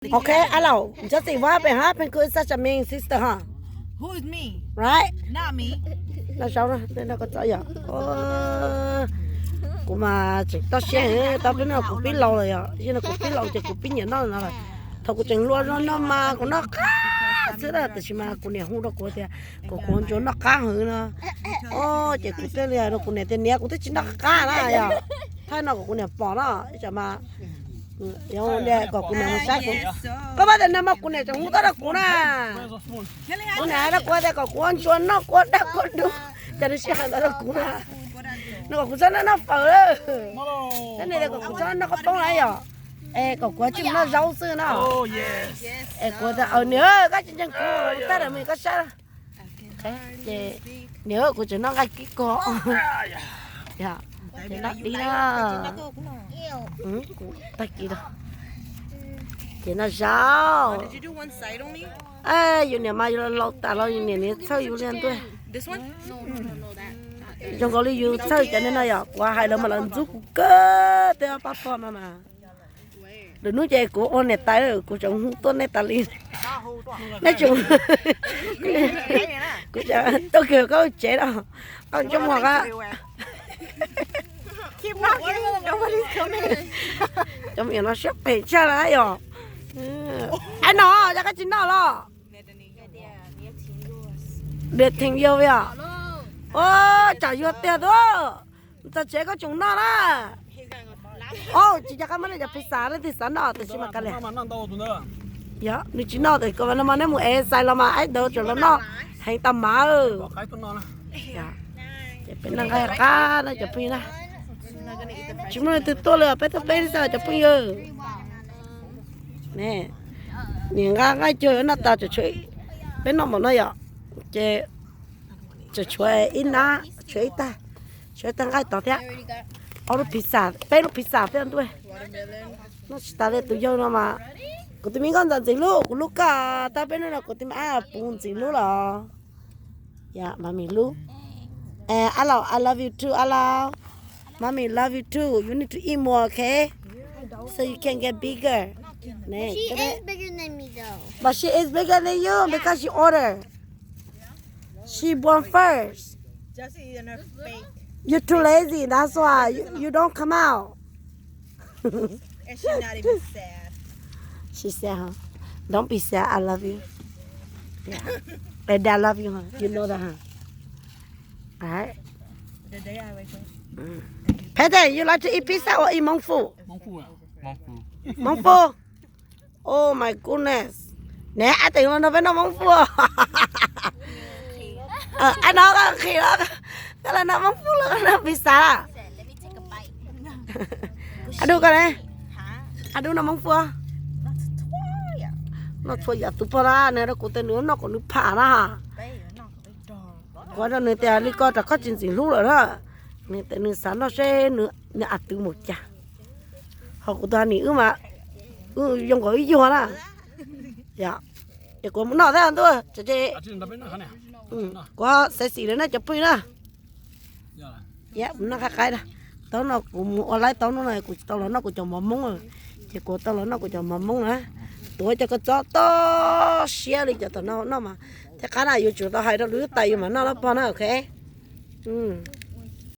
Okay, Alo, Justin, what happened? How happened? Could such a mean sister, huh? Who is me? Right? Not me. No, sau no, no, koj txhob yom. Kuv mas tseem toj siab heev, tau peb no kuv pib laus lawm yom, yog no kuv pib laus ces kuv pib nyiam noj no lawm. Thaum kuv tseem hluas no no mas kuv noj qab xwb na, tiam sis mas kuv niam hu rau kuv tias kom kuv ntsuas noj qab heev no. Ces kuv thiaj li hais rau kuv niam tias niam, kuv twb tsis noj qab na yom. Thaum no kom kuv niam pom no, ib tsam mas kom kuv niam mus saib kuv. Koj pab tias no mas kuv niam tseem hu tuaj rau kuv na. Kuv niam hais rau kuv tias kom kuv ua ntsuas noj, kuv ua dab kuv dub, cas nws tsis hais ntawd rau kuv na. Nws kom kuv txhob noj noj fawm lawm. Thiab nws tias kom kuv txhob noj qhob poob lawm yom. Es kom kuv tsis mus noj zaub xwb no. Es kuv tias niam, koj tsis ntseeg kuv, tag lawm mus koj saib. Ces niam, kuv tseem noj nqaij kib kog. Ces noj dib na. Kuv tag kis lawm. Ces noj zaub. Yus niam mas yus laus tas los yus niam nws txhawj yus li ntuj. Zoo nkaus li yus txhawj cov niag no yom, kuv hais lawv mas lawv ntxub kuv kawg tej pab pog no mas. Lwm hnub ces kuv ua niam tais, kuv tseem hu tuaj nej tas li. Nej tseem, kuv tseem tuaj kawg koj tsev no, koj ntsej muag a. Cov me nyuam no siab phem tshaj lawm yom. Ai no, yog koj tsis noj los. Dej theem yog yom. Tsam yuav tiag tuaj, txog tsev koj tseem noj na. Tsis cov qab muab nej cov pizza leej twg xav noj tiam sis mas kav liam. Yog nws tsis noj tes koj no mas neb mus ev xais los mas ib ntawd tseem los noj heev tag mas. Ces peb noj nqaij qab no cov phooj ywg na. Tsis muaj leej twg tuaj li, peb tuaj peb xwb cov phooj ywg. Niam nqa nqaij cuag yuav noj tas, peb noj npaum no yom. Ces tseem tshuav ib nab, tshuav ib tag, tshuav ib tag nqaij tod thiab. Ob lub pizza, peb lub pizza thiab ntuj. Noj tsis tas li tus yawg no mas. Kuv tus me nkauj ntxawm ntxim hlub, kuv hlub koj, tab peb hnub no kuv tus me ab puv ntxim hlub los. Yeah, mommy hlub. Alo, I love you too, Alo. Mommy love you too. You need to eat more, okay? So you can get bigger. She is bigger than me though. But she is bigger than you because she older. She born first. You're too lazy, that's why you, you don't come out. And she's not even sad. She said, huh? Don't be sad, I love you. Yeah. And I love you, huh? You know that, huh? Alright. The day I wake up. Pete, you like to eat pizza or eat mông phu? Mông phu. Mông phu? Oh my goodness. Neb ab teem los nrog peb noj mông phu. Ab no koj nqhis los, koj los noj mông phu los koj noj pizza. Ab dub koj ne? Ab dub noj mông phu. Noj txhua yam tus pog na, nws rau kuv tias nws noj kom nws pham na. Kuv rau nws tias li ko rau koj tsis ntxim hlub lawm na. Nws tias nws xav noj seb nws a twv mus cas. Ho kuv tus nim wb mas, wb zoo nkaus ib yuag na. Ces kuv mus noj thiab ntuj, ces kuv xav xim lawm na cov phooj ywg na. Noj qab qaib na. Taub no kuv mus ua laib taub no kuv tsis tau los noj kuv cov mov Hmoob, ces kuv tau los noj kuv cov mov Hmoob na. Tuav cov kua txob toj siab li cov tom no noj mas. Thiab qab na yuav tsum tau hais rau lwm tais yus mam noj lawm pog na, ok.